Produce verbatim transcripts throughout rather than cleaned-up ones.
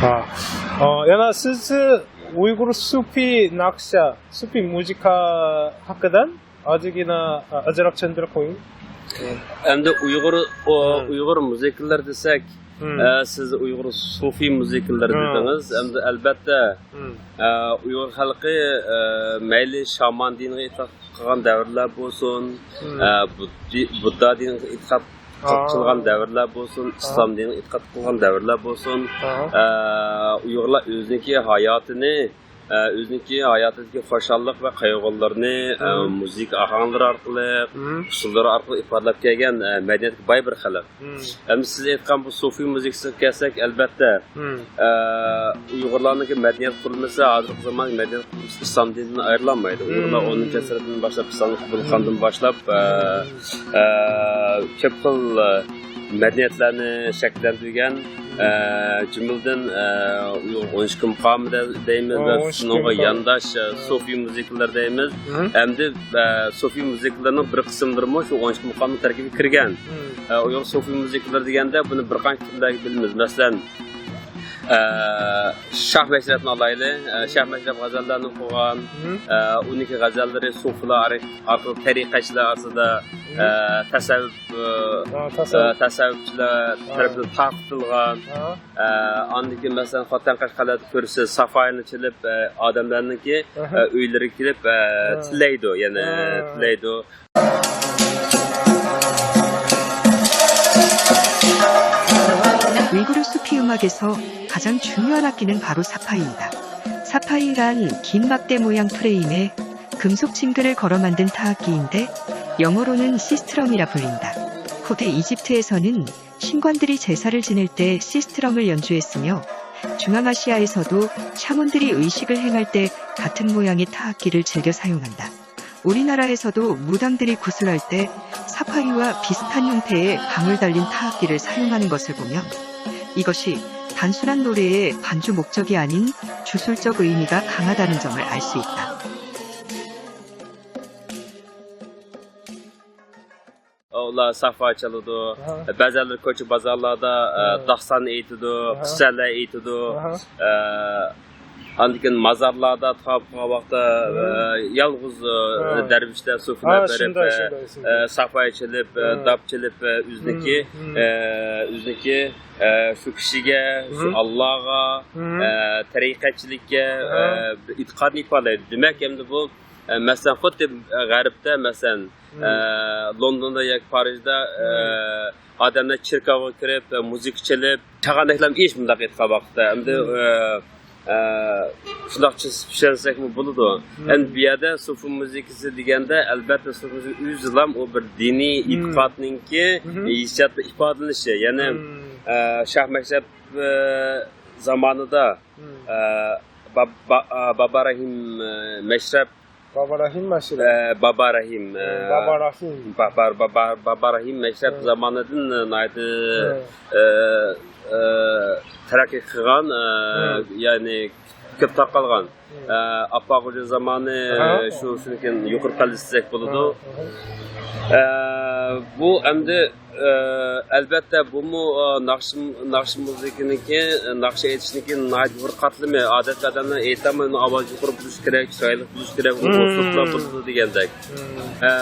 ھا. ئا، يەنە سىز ئۇيغۇر سۇفى ناخشا، سۇفى مۇزىكا ھەققىدە ئازغىنە، ئا، ئازراق چۈشەندۈرۈپ قويۇڭ. ئەمدى ئۇيغۇر، ئۇ، ھا. ئۇيغۇر مۇزىكىلىرى دېسەك، ھا. ئە، سىز ئۇيغۇر سۇفى مۇزىكىلىرى ھا. دېدىڭىز. ئەمدى ئەلبەتتە، ھا. ئە، ئۇيغۇر خەلقى، ئە، مەيلى شامان دىنىغا ئېتىقاد قىلغان دەۋرلەر بولسۇن، ھا. ئە، بۇددى-، بۇددا دىنىغا ئېتىقاد ھا. قىلغان دەۋرلەر بولسۇن، ھا. ئىسلام دىنىغا ئېتىقاد قىلغان دەۋرلەر بولسۇن، ھا. ئە، ئۇيغۇرلار ئۆزىنىڭكى ھاياتىنى، ئە، ئۆزىنىڭكى ھاياتىدىكى خۇشاللىق ۋە قايغۇلىرىنى، ئە، ھا. مۇزىكا ئاھاڭلىرى ئارقىلىق، ھا. ئۇسسۇللىرى ئارقىلىق ئىپادىلەپ كەلگەن، ئە، مەدەنىيەتكە باي بىر خەلق. ھا. ئەمدى سىز ئېيتقان بۇ سۇفى مۇزىكىسىغا كەلسەك، ئەلبەتتە، ھا. ئە، ئۇيغۇرلارنىڭكى مەدەنىيەت قۇرۇلمىسى، ھازىرقى زامان مەدەنىيەت قۇرۇلمىسى ئىسلام دىنىدىن ئايرىلالمايدۇ. ھا. ئۇيغۇرلار ئونىنچى ئەسىردىن باشلاپ، ئىسلاملىق قوبۇل قىلغاندىن باشلاپ، ئە، ئە، كۆپ خىل، ئە، مەدەنىيەتلەرنى شەكىللەندۈرگەن، ئە، جۈملىدىن، ئە، ئۇيغۇر ئون ئىككى مۇقامى دە-، دەيمىز ھا، ۋە ئون ئىككى شۇنىڭغا مۇقام. يانداش، ئە، ھا. سۇفى مۇزىكىلىرى دەيمىز. ھا. ئەمدى، ئە، سۇفى مۇزىكىلىرىنىڭ بىر قىسىملىرىمۇ شۇ ئون ئىككى مۇقامنىڭ تەركىبىگە كىرگەن. ھا. ئە، ئۇيغۇر سۇفى مۇزىكىلىرى دېگەندە بۇنى بىر قانچە تۈرلەرگە بۆلىمىز. مەسىلەن، ئە، شاھ مەشرەپنى ئالايلى. ئە، شاھ مەشرەپ غەزەللەرنى ئوقۇغان. ھا. ئە، ئۇنىڭكى غەزەللىرى سۇفىلار ئار-، ئارقىلىق تەرىقەتچىلەر ئارىسىدا، ھا. ئە، تەسەۋۋۇپ، ئە، ھا، تەسەۋۋۇپ. ئە، تەسەۋۋۇپچىلەر ھا. تەرىپىدىن تارقىتىلغان. ھا. ئە، ئاندىن كېيىن، مەسىلەن، خوتەن قەشقەرلەردە كۆرسە، سافايىنى چېلىپ، ئە، ئادەملەرنىڭكى، ئاھا. ئە، ئۆيلىرىگە كېلىپ، ئە، ئاھا. تىلەيدۇ، يەنى ئاھا. تىلەيدۇ. ույ구르 수피 음악에서 가장 중요한 악기는 바로 사파이입니다. 사파이란 긴 막대 모양 프레임에 금속 징그를 걸어 만든 타악기인데, 영어로는 시스트럼이라 불린다. 고대 이집트에서는 신관들이 제사를 지낼 때 시스트럼을 연주했으며, 중앙아시아에서도 샤먼들이 의식을 행할 때 같은 모양의 타악기를 즐겨 사용한다. 우리나라에서도 무당들이 구슬할 때 사파이와 비슷한 형태의 방울 달린 타악기를 사용하는 것을 보면, 이것이 단순한 노래의 반주 목적이 아닌 주술적 의미가 강하다는 점을 알 수 있다. ئۇلار سافاي چالىدۇ. ئاھا. بەزەنلىرى كوچا بازارلاردا، ئە، ئاھا. داستان ئېيتىدۇ، ئاھا. قىسسەلەر ئېيتىدۇ. ئاھا. ئە، ئاندىن كېيىن مازارلاردا تاۋاپ قىلغان ۋاقىتتا، ئاھا. ئە، يالغۇز، ئە، ئاھا. دەرۋىشلەر، سۇفىلار ئاھا، بېرىپ، شۇنداق، ئە، شۇنداق، شۇنداق. ئە، سافاي چېلىپ، ئە، ئاھا. داپ چېلىپ، ئە، ئۆزىنىڭكى، مم، مم. ئە، ئۆزىنىڭكى، ئە، شۇ كىشىگە، شۇ مم. ئاللاغا، مم. ئە، تەرىقەتچىلىككە، ئاھا. ئە، بىر ئېتىقادنى ئىپادىلەيدۇ. دېمەك، ئەمدى بۇ، ئە، مەسىلەن، خۇددى، ئە، غەربتە، مەسىلەن، مم. ئە، لوندوندا ياكى پارىژدا، ئە، مم. ئادەملەر چېركاۋغا كىرىپ، ئە، مۇزىكا چېلىپ، چالغاندەكلەرمۇ ئىش مۇنداق ئېيتقان ۋاقىتتا. ئەمدى، مم. ئە، ئە، شۇنداق چۈش-، چۈشەنسەكمۇ بولىدۇ. مم. ئەمدى بۇ يەردە سۇفى مۇزىكىسى دېگەندە، ئەلۋەتتە، سۇفى مۇزىكىسى ئۆزىلا ئۇ بىر دىنىي مم. ئېتىقادنىڭكى مم. ھېسسىياتتا ئىپادىلىنىشى. يەنى، مم. ئە، شاھ مەشرەپ، ئە، زامانىدا، مم. ئە، با-، با-، ئە، بابا رەھىم، ئە، مەشرەپ بابا رەھىم مەشرەپ. ئە، بابا رەھىم، ئە، بابا رەھىم. بابا، بابا، بابا رەھىم مەشرەپ ھە. زامانىدىن، ئە، ناھايىتى، ھە. ئە، ئە، تەرەققىي قىلغان، ئە، ھە. يەنى كۆپ تارقالغان. ھە. ئە، ئاپپاق خوجا زامانى، ھە. شۇ، شۇنىڭكىن يۇقىرى پەللىسى دېسەك بولىدۇ. ھە، ھە. ئە، بۇ ئەمدى ئە، ئەلۋەتتە، بۇمۇ، ئە، ناخشا، ناخشا مۇزىكىنىڭكى، ناخشا ئېيتىشنىڭكى ناھايىتى يۇقىرى قاتلىمى. ئادەتتە ئادەملەر ئېيتالمايدۇ، ئاۋازى يۇقىرى بولۇشى كېرەك، چىرايلىق بولۇشى كېرەك، ئۇلۇغ سوتلار بولىدۇ دېگەندەك. مم. ئە،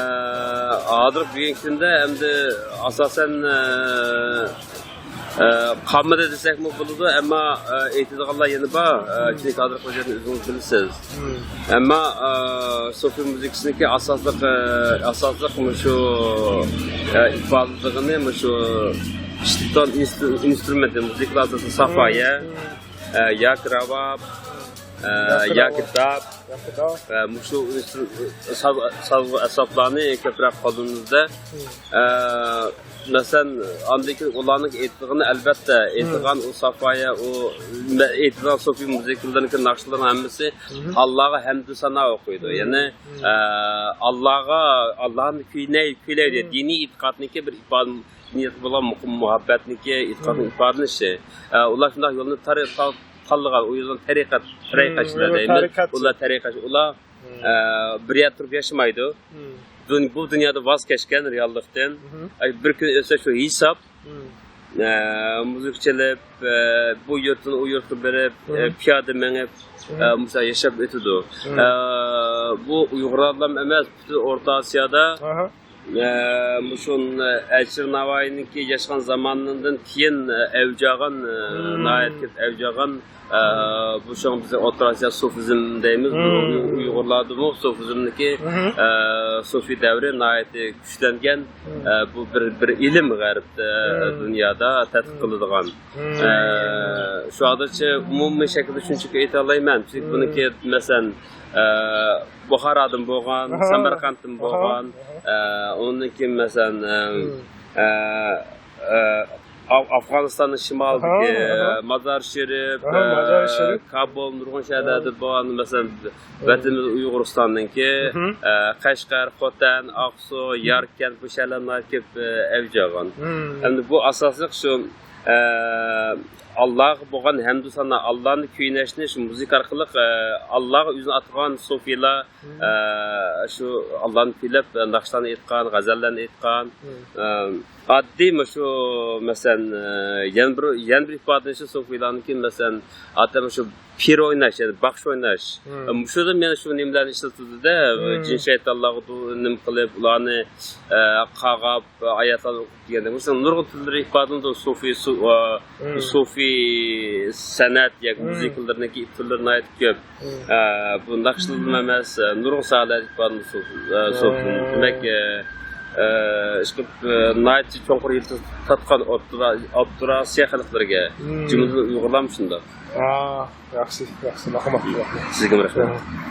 ھازىر بۈگۈنكى كۈندە ئەمدى ئاساسەن، ئە، ئە، قالمىدى دېسەكمۇ بولىدۇ، ئەمما، ئە، ئېيتىدىغانلار يەنە بار. ئە، مم. چۈنكى ھازىرقى ۋەزىيەتنى ئۆزىڭىز بىلىسىز. مم. ئەمما، ئە، سوفى مۇزىكىسىنىڭكى ئاساسلىق، ئە، ئاساسلىق مۇشۇ، ئە، ئىپادىلىدىغىنى مۇشۇ ئىشلىتىدىغان ئىنسترۇ-، ئىنسترۇمېنت، مۇزىكىلار ئاساسىدا سافايە، مم. ئە، ياكى راۋاب، ئە، ياكى ياكى راۋاب. داپ، ياكى داپ. ئە، مۇشۇ ئىنسترۇ-، ساز-، ساز-، ئەسۋابلارنى كۆپرەك قوللىنىمىزدە. مم. ئە، مەسىلەن، ئاندىن كېيىن ئۇلارنىڭ ئېيتىدىغىنى، ئەلۋەتتە، مم. ئېيتىدىغان ئۇ سافايە، ئۇ مە-، ئېيتىدىغان سوفى مۇزىكىلىرىنىڭكى ناخشىلىرىنىڭ ھەممىسى مم. ئاللاغا ھەمدۇ سانا ئوقۇيدۇ. مم. يەنى، مم. ئە، ئاللاغا، ئاللانى كۈيلەي-، كۈيلەيدۇ. مم. دىنىي ئېتىقادنىڭكى بىر ئىپادە، دىنىيەتكە بولغان مۇقىم مۇھەببەتنىڭكى، ئېتىقادنىڭ مم. ئىپادىلىنىشى. ئە، ئۇلار شۇنداق يولنى تار-، تال-، تاللىغان، ئۇ يولنى تەرىقەت، تەرىقەتچىلەر مم، دەيمىز. تەرىقەتچى. ئۇلار تەرىقەتچى، ئۇلار، مم. ئە، بىر يەردە تۇرۇپ ياشىمايدۇ. مم. دۇن-، بۇ دۇنيادا ۋاز كەچكەن رېئاللىقتىن. مم. ئە، بىر كۈن ئۆتسە شۇ ھېساب. مم. ئە، مۇزىكا چېلىپ، ئە، بۇ يۇرتتىن ئۇ يۇرتقا بېرىپ، ئە، پىيادە مېڭىپ، ئە، مۇشۇ ياشاپ ئۆتىدۇ. ئە، بۇ ئۇيغۇرلارلا ئەمەس، پۈتۈن ئورتا ئاسىيادا، ئە، مۇشۇ، ئە، ئەلىشىر ناۋايىنىڭكى ياشىغان زامانىدىن كېيىن، ئە، ئەۋج ئالغان، ئە، ناھايىتى كۆپ ئەۋج ئالغان، ئە، بۇ شۇڭا بىز ئوتتۇرا ئاسىيا سۇفىزم دەيمىز. بۇ ئۇيغۇرلاردىمۇ سۇفىزمنىڭكى، ئە، سۇفىي دەۋرى ناھايىتى كۈچلەنگەن. ئە، بۇ بىر، بىر ئىلىم غەربتە، دۇنيادا تەتقىق قىلىدىغان. ئە، شۇ ھازىرچە ئومۇمىي شەكىلدە شۇنچىلىك ئېيتالايمەن. چۈنكى بۇنىڭكى، مەسىلەن، ئە، بۇخارادىن بولغان، سەمەرقەنتتىن بولغان، ئە، ئۇنىڭدىن كېيىن، مەسىلەن، ئە، ئە، ئە، ئاف-، ئافغانىستاننىڭ شىمالىدىكى، ئە، مازار شېرىپ، ئە، مازار شېرىپ. كابۇل، نۇرغۇن شەھەرلەردە بولغان، مەسىلەن، ۋەتىنىمىز ئۇيغۇرىستاننىڭكى، ئە، قەشقەر، خوتەن، ئاقسۇ، ياركەنت، بۇ شەھەرلەر ناھايىتى كۆپ، ئە، ئەۋج ئالغان. ئەمدى بۇ ئاساسلىق شۇ، ئە، ئاللاغا بولغان ھەمدۇ سانا، ئاللانى كۆينەشنى شۇ مۇزىكا ئارقىلىق، ئە، ئاللاغا ئۆزىنى ئاتىغان سوفىيلار، ئە، شۇ ئاللانى كۈيلەپ، ناخشىلارنى ئېيتقان، غەزەللەرنى ئېيتقان. ئە، ئاددىي مۇشۇ، مەسىلەن، ئە، يەنە بىر، يەنە بىر ئىپادىلىنىشى سوفىيلارنىڭكى، مەسىلەن، ئادەم شۇ پىر ئويناش، يەنى باخشى ئويناش. مۇشۇدا مەن شۇ نېمىلەرنى ئىشلىتىلدى-دە، جىن شەيتانلارغا دۇ-، نېمە قىلىپ، ئۇلارنى، ئە، قاغاپ، ئاياتلارنى ئوقۇپ دېگەندەك. مۇشۇ نۇرغۇن تۈرلىرى ئىپادىلىنىدۇ. سوفىي، سو-، ئە، سوفىي سەنئەت ياكى مۇزىكىلىرىنىڭكى تۈرلىرى ناھايىتى كۆپ. ئە، بۇ ناخشىلىرىمۇ ئەمەس، ئە، نۇرغۇن ساھەلەردە ئىپادىلىنىدۇ سوفىي، ئە، سوفىي. دېمەك، ئە، ئە، ئىشقىلىپ، ئە، ناھايىتى چوڭقۇر يىلتىز تارتقان ئوتتۇرا، ئوتتۇرا ئاسىيا خەلقلىرىگە، جۈملىدىن ئۇيغۇرلارمۇ شۇنداق. ئا، ياخشى، ياخشى، رەھمەت. سىزگىمۇ رەھمەت.